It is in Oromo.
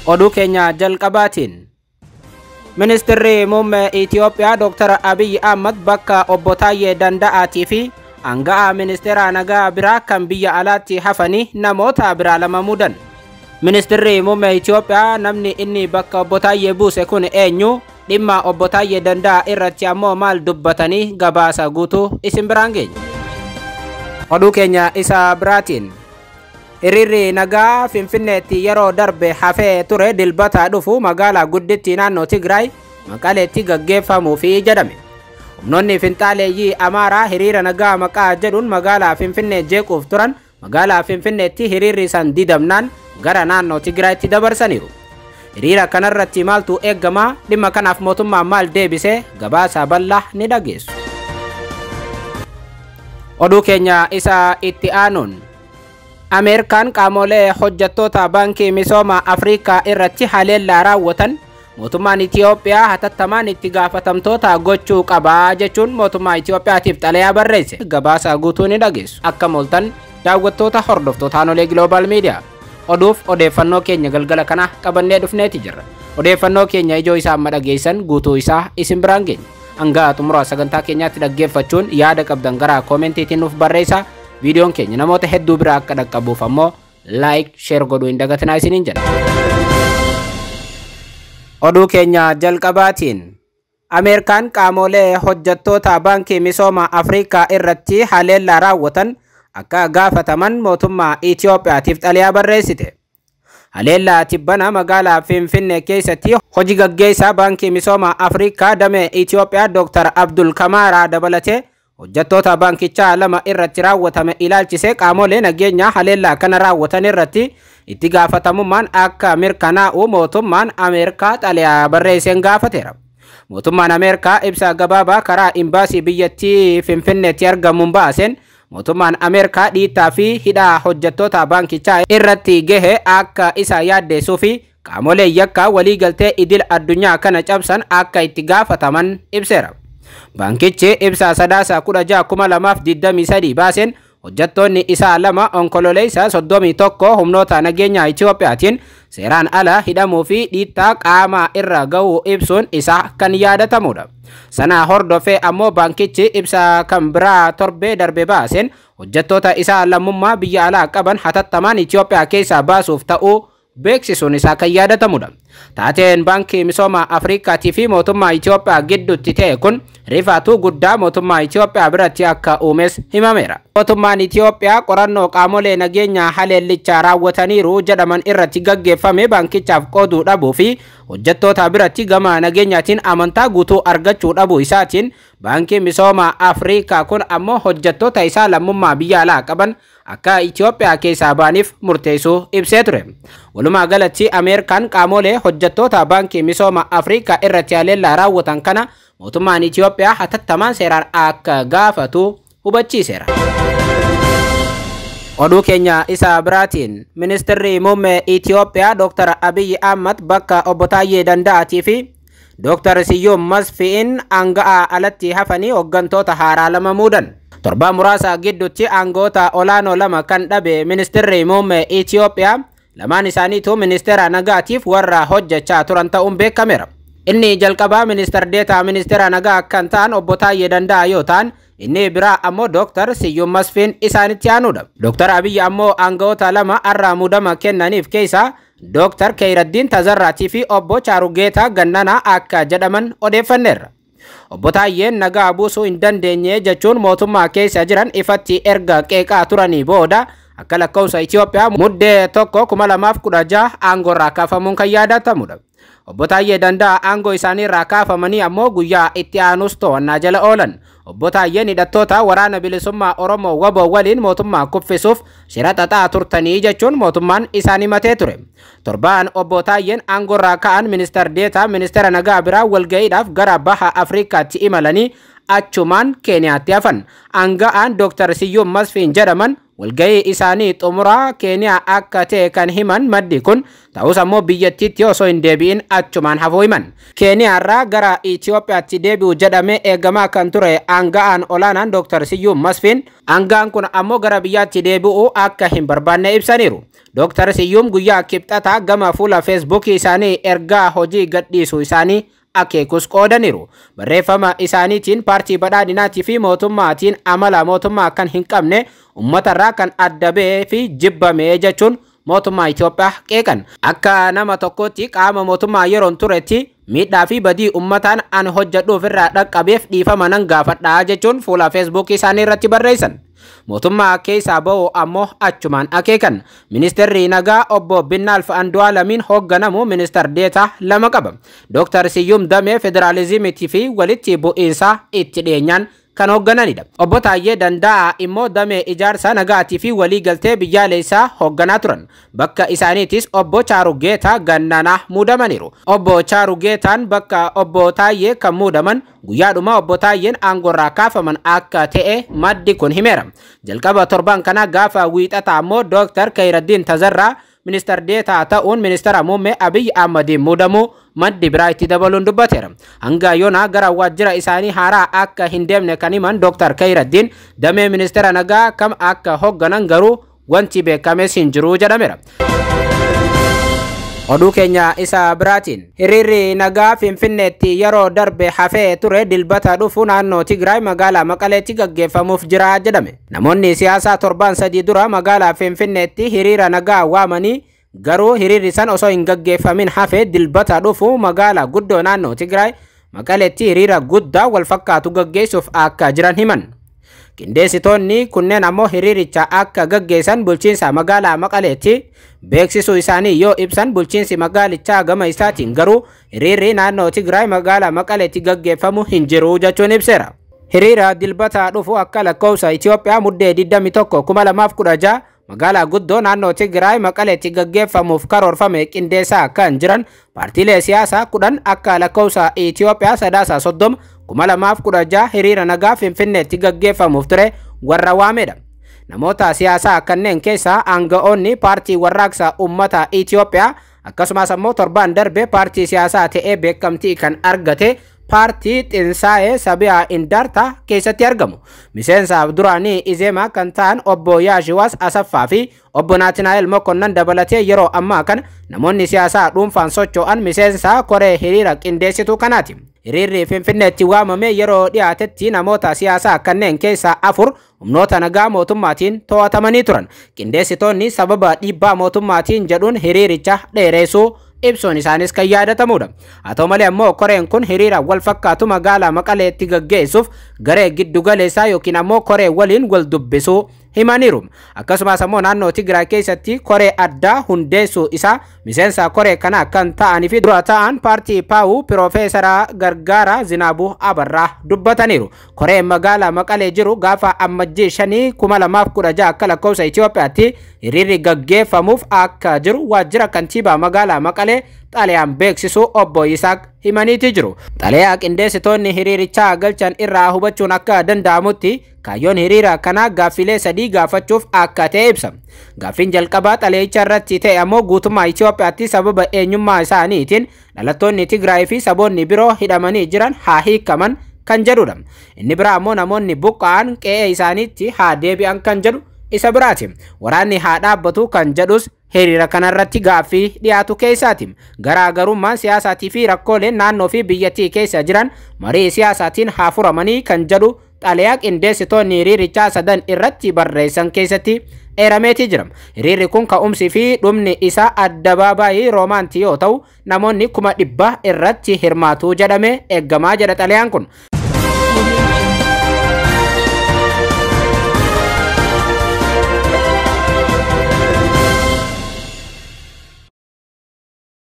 Oduu keenya jalqabaatiin Ministeerri Muummee Itiyoophiyaa Dr. Abiy Ahmad bakka obbo Taayyee Danda'aatii fi aanga'aa ministeera nagaa biraa kan biyya alaatti hafanii namoota biraa lama muudan. Ministeerri Muummee Itiyoophiyaa namni inni bakka obbo Taayyee buuse kun eenyu? Dhimma obbo Taayyee Danda'aa irratti ammoo maal dubbatanii gabaasa guutuu isin biraan geenya. Oduu keenya isa biraatiin hiriirri nagaa Finfinneetti yeroo darbe hafee ture dilbata dhufu magaalaa guddittii naannoo Tigraay Maqaleetti gaggeeffamuufi jedhame. Humnoonni finxaaleeyyii Amaaraa hiriira nagaa maqaa jedhuun magaalaa Finfinnee jeequuf turan magaalaa Finfinneetti hiriirri san didamnaan gara naannoo Tigraayitti dabarsaniiru. Hiriira kanarratti maaltu eegamaa? Dhimma kanaaf mootummaan maal deebisee? Gabaasa bal'aa ni dhageessu. Oduu keenya isa itti aanuun Ameerikaan qaamolee hojjettoota baankii misooma Afrikaa irratti haleellaa raawwatan mootummaan Itiyoophiyaa hatattamaan itti gaafatamtoota gochuu qabaa jechuun mootummaa Itiyoophiyaatiif xalayaa barreesse. Gabaasa guutuu ni dhageessu. Akka mooltan daawwattoota hordoftoota Aanolee Global Media oduuf odeeffannoo keenya galgala kana qabannee dhufneeti jirra. Odeeffannoo keenya ijoo isaa amma dhageessan guutuu isaa isin biraan geenya. Hanga xumura sagantaa keenyaatti dhaggeeffachuun yaada qabdan gara koomentiitiin nuuf barreessaa. Viidiyoon keenya namoota hedduu biraa akka dhaqqabuuf ammoo like, share godhuu hin dagatinaa isiniin jenna. Oduu keenya jalqabaatiin Ameerikaan qaamolee hojjettoota baankii misooma Afrikaa irratti haleellaa raawwatan akka gaafataman mootummaa Itiyoophiyaatiif xalayaa barreessite. Haleellaa tibbana magaalaa Finfinnee keessatti hojii gaggeessaa baankii misooma Afrikaa damee Itiyoophiyaa Dr. Abdul Kamaaraa dabalatee hojjettoota baankichaa lama irratti raawwatame ilaalchisee qaamolee nageenyaa haleellaa kana raawwatan irratti itti gaafatamummaan akka mirkanaa'u mootummaan Ameerikaa xalayaa barreesseen gaafateera. Mootummaan Ameerikaa ibsa gabaabaa karaa imbaasii biyyattii Finfinneetti argamuun baaseen mootummaan Ameerikaa dhiittaa fi hidhaa hojjettoota baankichaa irratti gahe akka isa yaaddeessuu fi qaamolee yakkaa waliigaltee idil addunyaa kana cabsan akka itti gaafataman ibseera. Baankichi ibsa sadaasa 16,2023 baaseen hojjettoonni isaa lama onkololeessa 31 humnoota nageenyaa Itiyoophiyaatiin seeraan ala hidhamuu fi dhiittaa qaamaa irra gahuu ibsuun isaa kan yaadatamudha. Sana hordofee ammoo baankichi ibsa kan biraa torbee darbe baaseen hojjettoota isaa lammummaa biyya alaa qaban hatattamaan Itiyoophiyaa keessaa baasuuf ta'uu beeksisuun isaa kan yaadatamudha. Taateen baankii misooma Afrikaatii fi mootummaa Itiyoophiyaa gidduutti ta'e kun rifaatuu guddaa mootummaa Itiyoophiyaa biratti akka uumes himameera. Mootummaan Itiyoophiyaa qorannoo qaamolee nageenyaa haleellichaa raawwataniiru jedhaman irratti gaggeeffame baankichaaf qooduu dhabuu fi hojjettoota biratti gama nageenyaatiin amantaa guutuu argachuu dhabuu isaatiin baankii misooma Afrikaa kun ammoo hojjettoota isaa lammummaa biyya alaa qaban akka Itiyoophiyaa keessaa ba'aniif murteessuu ibsee ture. Walumaa galatti Ameerikaan qaamolee hojjettoota baankii misooma Afrikaa irratti haleellaa raawwatan kana mootummaan Itiyoophiyaa hatattamaan seeraan akka gaafatu hubachiiseera. Oduu keenya isa biraatiin Ministeerri Muummee Itiyoophiyaa Dr. Abiy Ahmad bakka obbo Taayyee Danda'aatii fi Dr. Siyyum Masfiin aanga'aa alatti hafanii hooggantoota haaraa lama muudan. Torba muraasa gidduutti aangoota olaanoo lama kan dhabe Ministeerri Muummee Itiyoophiyaa lamaan isaaniitu ministeera nagaatiif warra hojjechaa turan ta'uun beekameera. Inni jalqabaa ministeer deetaa ministeera nagaa kan ta'an obbo Taayyee Danda'aa yoo ta'an inni biraa ammoo Dr. Siyyum Masfiin isaanitti aanudha. Dr. Abiy ammoo aangawoota lama har'a muudama kennaniif keessaa Dr. Khayraddiin Tazarraatii fi obbo Chaarugeetaa Gannanaa akka jedhaman odeeffanneerra. Obbo Taayyeen nagaa buusuu hin dandeenye jechuun mootummaa keessa jiran ifatti erga qeeqaa turanii booda akka lakkoofsa Itiyoophiyaa muddee 1,2016 aangoorraa kaafamuun kan yaadatamudha. Obbo Taayyee Danda'aa aangoo isaaniirraa kaafamanii ammoo guyyaa itti aanus to'annaa jala oolan. Obbo Taayyeen hidhattoota waraana bilisummaa Oromoo WBO waliin mootummaa kuffisuuf shira xaxaa turtanii jechuun mootummaan isaan himatee ture. Torbaan obbo Taayyeen aangoorraa ka'an ministeer deetaa ministeera nagaa biraa walga'iidhaaf gara baha Afrikaatti imalanii achumaan Keeniyaatti hafan. Aanga'aan Dr. Siyyum Masfiin jedhaman Walgahii isaanii xumuraa Keeniyaa akka ta'e kan himan maddi kun ta'us ammoo biyyattiitti osoo hin deebi'in achumaan hafuu himan. Keeniyaarraa gara Itoophiyaatti deebi'u jedhamee eegamaa kan ture aanga'aan olaanaan Dr. Siyyuum Masfiin aanga'aan kun ammoo gara biyyaatti deebi'uu akka hin barbaanne ibsaniiru. Dr. Siyyuum guyyaa kibxataa gama fuula Feesbuukii isaanii ergaa hojii gadhiisuu isaanii akeekus qoodaniiru. Barreeffama isaaniitiin paartii badhaadhinaatii fi mootummaatiin amala mootummaa kan hin qabne uummatarraa kan adda ba'ee fi jibbame jechuun mootummaa Itoophiyaa qeeqan. Akka nama tokkootti qaama mootummaa yeroon turetti miidhaa fi badii uummataan an hojjedhuuf irraa dhaqqabeef dhiifama nan gaafadhaa jechuun fuula Feesbuukii isaanii irratti barreessan. Mootummaa keessaa ba'u ammoo achumaan akeekan. Ministeerri nagaa obbo Binnaalf Andu'aalamiin hoogganamu ministeer deetaa lama qaba. Dr. Siyyuum Damee federaalizimiitii fi walitti bu'iinsa itti dhiyeenyaan kan hooggananidha. Obbo Taayyee Danda'aa immoo damee ijaarsa nagaatii fi waliigaltee biyyaalessaa hoogganaa turan. Bakka isaaniitis obbo Chaarugeetaa Gannanaa muudamaniiru. Obbo Chaarugeetaan bakka obbo Taayyee kan muudaman guyyaadhuma obbo Taayyeen aangoorraa kaafaman akka ta'e maddi kun himeera. Jalqaba torban kana gaafa wiixataa ammoo Dr. Khayraddiin Tazarraa ministeer deetaa ta'uun ministeera muummee Abiy Ahmadiin muudamuu maddi biraa itti dabaluun dubbateera. Hanga yoonaa gara waajjira isaanii haaraa akka hin deemne kan himan Dr. Khayraddiin damee ministeera nagaa kam akka hoogganan garuu wanti beekames hin jiru jedhameera. Oduu keenya isa biraatiin hiriirri nagaa Finfinneetti yeroo darbe hafee ture dilbata dhufu naannoo Tigraay magaalaa Maqaleetti gaggeeffamuuf jira jedhame. Namoonni siyaasaa torban sadii dura magaalaa Finfinneetti hiriira nagaa waamanii garuu hiriirri san osoo hin gaggeeffamin hafe dilbata dhufu magaalaa guddoo naannoo Tigraay Maqaleetti hiriira guddaa wal fakkaatu gaggeessuuf akka jiran himan. Qindeessitoonni kunneen ammoo hiriiricha akka gaggeessan bulchiinsa magaalaa Maqaleetti beeksisuu isaanii yoo ibsan bulchiinsi magaalichaa gama isaatiin garuu hiriirri naannoo Tigraay magaalaa Maqaleetti gaggeeffamu hin jiru jechuun ibseera. Hiriira dilbata dhufu akka lakkoofsa Itoophiyaa muddee 21 2016 magaalaa guddoo naannoo Tigraay Maqaleetti gaggeeffamuuf karoorfame qindeessaa kan jiran paartiilee siyaasaa 10 akka lakkoofsa Itoophiyaa sadaasa 30 2016 hiriira nagaa Finfinneetti gaggeeffamuuf ture warra waamedha. Namoota siyaasaa kanneen keessaa aanga'oonni paartii warraaqsa uummata Itoophiyaa akkasumas ammoo torbaan darbe paartii siyaasaa ta'ee beekamtii kan argate paartii Xinsaa'ee Sabiyaa Indartaa keessatti argamu. Miseensa duraanii Izeemaa kan ta'an obbo Yaashiwaas Asaffaa fi obbo Naatinaa'el Mokonnan dabalatee yeroo ammaa kana namoonni siyaasaa dhuunfaan socho'an miseensa koree hiriira qindeessituu kanaati. Hiriirri Finfinneetti waamame yeroo dhiyaatetti namoota siyaasaa kanneen keessaa 4 humnoota nagaa mootummaatiin to'atamanii turan. Qindeessitoonni sababa dhiibbaa mootummaatiin jedhuun hiriiricha dheereessuu ibsuun isaanis kan yaadatamudha. Haa ta'u malee ammoo koreen kun hiriira wal fakkaatu magaalaa Maqaleetti gaggeessuuf garee giddu galeessaa yookiin ammoo koree waliin wal dubbisuu himaniiru. Akkasumas ammoo naannoo Tigraay keessatti koree addaa hundeessuu isaa miseensa koree kanaa kan ta'anii fi dura ta'an paartii Paawuu Piroofeesara Gargaaraa Zinaabuu Abarraa dubbataniiru. Koreen magaalaa Maqalee jiru gaafa ammajjii 5 2016 akka lakkoofsa Itoophiyaatti hiriirri gaggeeffamuuf akka jiru waajjira kantiibaa magaalaa Maqalee xalayaan beeksisuu obbo Yisaaq himaniiti jiru. Xalayaa qindeessitoonni hiriirichaa galchan irraa hubachuun akka danda'amutti kaayyoon hiriira kanaa gaaffilee 3 gaafachuuf akka ta'e ibsa. Gaaffiin jalqabaa xalayicha irratti ta'e ammoo guutummaa Itoophiyaatti sababa eenyummaa isaaniitiin dhalattoonni Tigraay fi saboonni biroo hidhamanii jiran haa hiikaman kan jedhudha. Inni biraa ammoo namoonni buqqa'an qe'ee isaaniitti haa deebi'an kan jedhu isa biraati. Waraanni haa dhaabbatu kan jedhus hiriira kanarratti gaaffii dhiyaatu keessaati. Garaagarummaan siyaasaatii fi rakkooleen naannoo fi biyyattii keessa jiran marii siyaasaatiin haa furamanii kan jedhu xalayaa qindeessitoonni hiriirichaa sadan irratti barreessan keessatti eerameeti jira. Hiriirri kun ka'umsi fi dhumni isaa addabaabaayii Roomaanti yoo ta'u namoonni 100,000 irratti hirmaatu jedhame eeggamaa jedha xalayaan kun.